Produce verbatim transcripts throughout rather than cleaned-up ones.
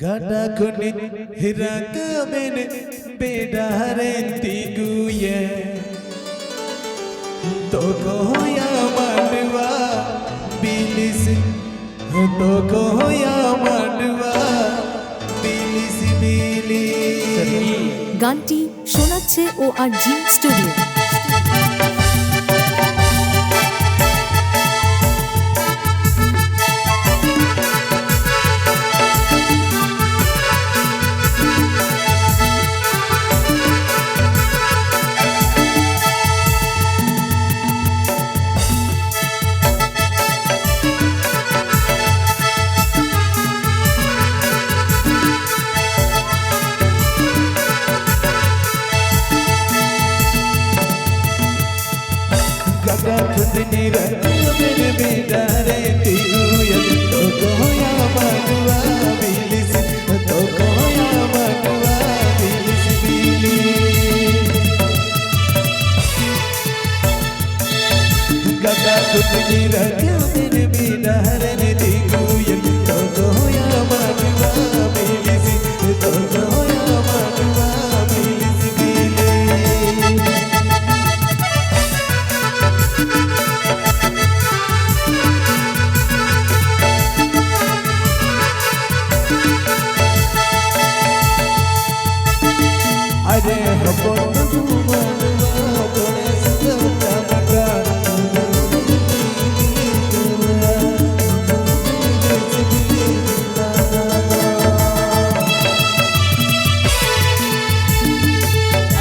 ᱜᱟᱰᱟ ᱠᱷᱚᱱᱤᱧ ᱨᱟᱠᱟᱵᱮᱱ ᱵᱮᱰᱟ ᱨᱮᱧ ᱛᱤᱸᱜᱩᱭᱮ᱾ ᱛᱚᱠᱚᱭᱟ ᱢᱟᱰᱣᱟ ᱵᱤᱞᱤᱥ, ᱛᱚᱠᱚᱭᱟ ᱢᱟᱰᱣᱟ ᱵᱤᱞᱤᱥ ᱵᱤᱞᱤᱥ᱾ ᱜᱟᱱᱴᱤ ᱥᱳᱱᱟᱠᱪᱷᱮ ᱳ ᱟᱨ ᱡᱤ ᱥᱴᱩᱰᱤᱭᱳ᱾ ᱜᱟᱰᱟ ᱠᱷᱚᱱᱤᱧ ᱨᱟᱠᱟᱵᱮᱱ ᱵᱮᱰᱟ ᱨᱮ ᱛᱤᱸᱜᱩᱭᱮᱱ ᱛᱚᱠᱚᱭᱟ ᱢᱟᱰᱣᱟ ᱵᱤᱞᱤᱥ, ᱛᱚᱠᱚᱭᱟ ᱢᱟᱰᱣᱟ ᱵᱤᱞᱤᱥ ᱵᱤᱞᱤᱥ᱾ ᱜᱟᱰᱟ ᱠᱷᱚᱱᱤᱧ ᱨᱟᱠᱟᱵᱮᱱ ᱵᱮᱰᱟ ᱨᱮ ᱛᱤᱸᱜᱩᱭᱮᱱ ᱛᱚᱠᱚᱭᱟ ᱢᱟᱰᱣᱟ ᱵᱤᱞᱤᱥ, ᱛᱚᱠᱚᱭᱟ ᱢᱟᱰᱣᱟ ᱵᱤᱞᱤᱥ ᱵᱤᱞᱤᱥ᱾ ᱟᱨᱮ ᱦᱚᱯᱚᱱ ᱵᱟᱹᱵᱩ ᱢᱟᱰᱣᱟ ᱛᱚᱲᱮ ᱥᱩᱛᱟᱹᱢ ᱴᱟᱢᱟᱴᱟ᱾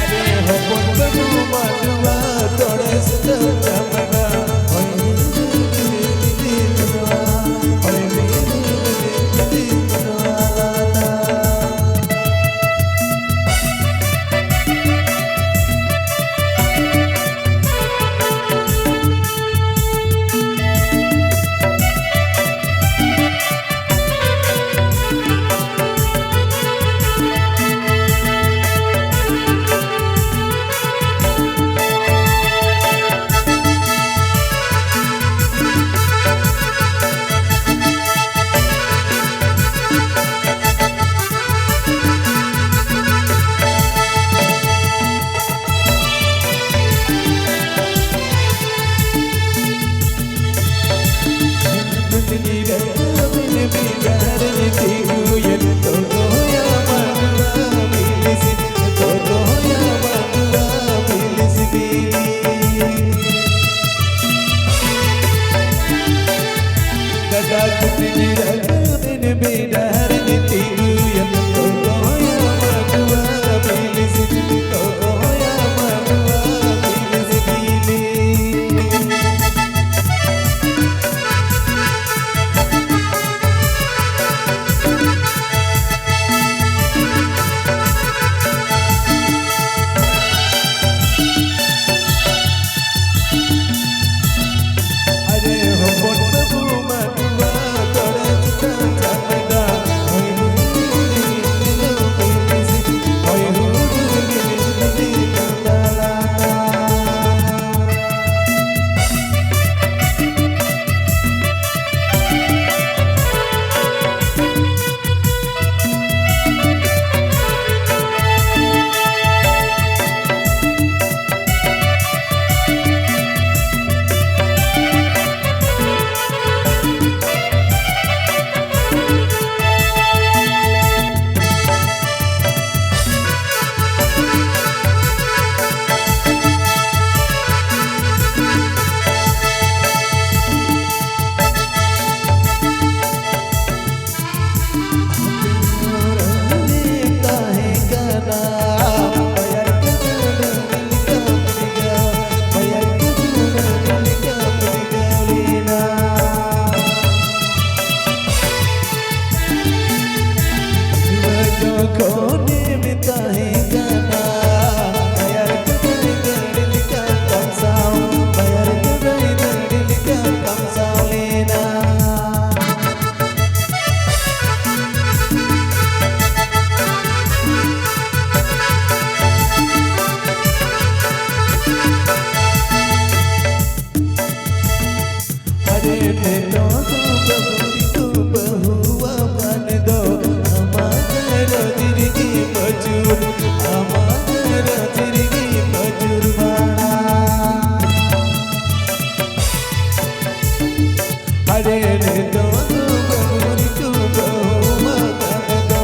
ᱟᱨᱮ ᱦᱚᱯᱚᱱ ᱵᱟᱹᱵᱩ ᱢᱟᱰᱣᱟ ᱛᱚᱲᱮ ᱥᱩᱛᱟᱹᱢ ᱴᱟᱢᱟᱴᱟ᱾ ᱠᱷᱚᱱᱮᱢ ᱛᱟᱦᱮᱸ ᱠᱟᱱᱟ, ᱵᱟᱭᱟᱨ ᱛᱮᱫᱚᱭ ᱫᱟᱹᱲ ᱞᱮᱠᱟ ᱛᱟᱢ ᱥᱟᱶ, ᱵᱟᱭᱟᱨ ᱛᱮᱫᱚᱭ ᱫᱟᱹᱲ ᱞᱮᱠᱟ ᱛᱟᱢ ᱥᱟᱶ ᱞᱮᱱᱟ᱾ ᱟᱨᱮ ᱱᱤᱛᱚᱜ ᱫᱚ ᱵᱟᱹᱦᱩ ᱨᱤᱛᱩ ᱵᱟᱹᱦᱩᱣᱟ ᱢᱟᱱ ᱫᱚ ᱟᱢᱟᱜ ᱜᱷᱟᱨᱚᱸᱡᱽ ᱨᱮᱜᱮ ᱯᱟᱹᱪᱩᱨ, ᱟᱢᱟᱜ ᱜᱷᱟᱨᱚᱸᱡᱽ ᱨᱮᱜᱮ ᱯᱟᱹᱪᱩᱨ ᱵᱟᱲᱟ᱾ ᱟᱨᱮ ᱱᱤᱛᱚᱜ ᱫᱚ ᱵᱟᱹᱦᱩ ᱨᱤᱛᱩ ᱵᱟᱹᱦᱩᱣᱟ ᱢᱟᱱ ᱫᱚ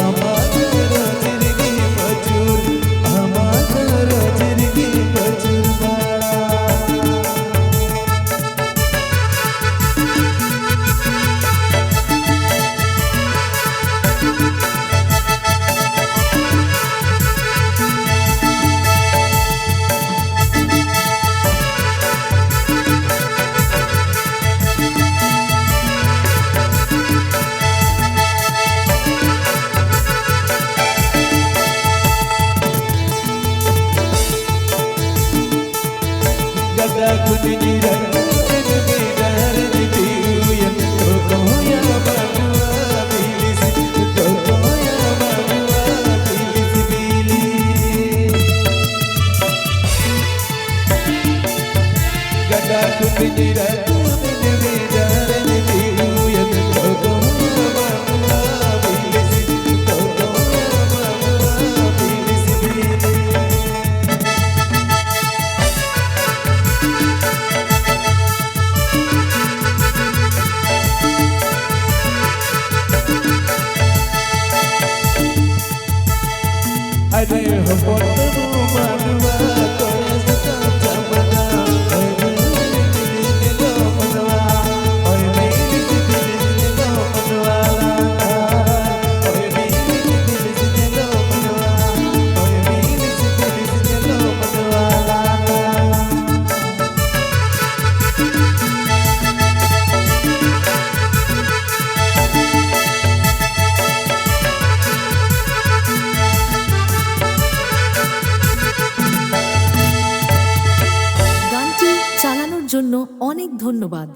ᱟᱢᱟᱜ ᱜᱷᱟᱨᱚᱸᱡᱽ ᱨᱮᱜᱮ ᱯᱟᱹᱪᱩᱨ, ᱟᱢᱟᱜ ᱜᱷᱟᱨᱚᱸᱡᱽ ᱨᱮᱜᱮ ᱯᱟᱹᱪᱩᱨ ᱵᱟᱲᱟ᱾ ᱜᱟᱰᱟ ᱠᱷᱚᱱᱤᱧ ᱨᱟᱠᱟᱵ ᱮᱱ ᱵᱮᱰᱟ ᱨᱮ ᱛᱤᱸᱜᱩᱭᱮᱱ ᱛᱚᱠᱚᱭᱟ ᱢᱟᱰᱣᱟ ᱵᱤᱞᱤᱥ, ᱛᱚᱠᱚᱭᱟ ᱢᱟᱰᱣᱟ ᱵᱤᱞᱤᱥ ᱵᱤᱞᱤ᱾ ᱜᱟᱰᱟ ᱠᱷᱚᱱᱤᱧ ᱨᱟᱠᱟᱵ ᱮᱱ ᱵᱮᱰᱟ ᱨᱮ ᱛᱤᱸᱜᱩᱭᱮᱱ ᱛᱚᱠᱚᱭᱟ ᱢᱟᱰᱣᱟ ᱵᱤᱞᱤᱥ, ᱛᱚᱠᱚᱭᱟ ᱢᱟᱰᱣᱟ ᱵᱤᱞᱤᱥ ᱵᱤᱞᱤ᱾ ᱟᱨᱮ ᱦᱚᱯᱚᱱ ᱵᱟᱹᱵᱩ ᱢᱟᱰᱣᱟ ᱠᱚᱲᱟ ᱥᱟᱠᱟᱢ ᱪᱟᱢᱲᱟ, ᱳᱭ ᱵᱤᱞᱤ ᱵᱤᱞᱤ ᱧᱮᱞᱚᱜ ᱢᱟᱰᱣᱟ, ᱳᱭ ᱵᱤᱞᱤ ᱵᱤᱞᱤ ᱧᱮᱞᱚᱜ ᱢᱟᱰᱣᱟ, ᱳᱭ ᱵᱤᱞᱤ ᱵᱤᱞᱤ ᱧᱮᱞᱚᱜ ᱢᱟᱰᱣᱟ, ᱳᱭ ᱵᱤᱞᱤ ᱵᱤᱞᱤ ᱧᱮᱞᱚᱜ ᱢᱟᱰᱣᱟ᱾ জন্য অনেক ধন্যবাদ।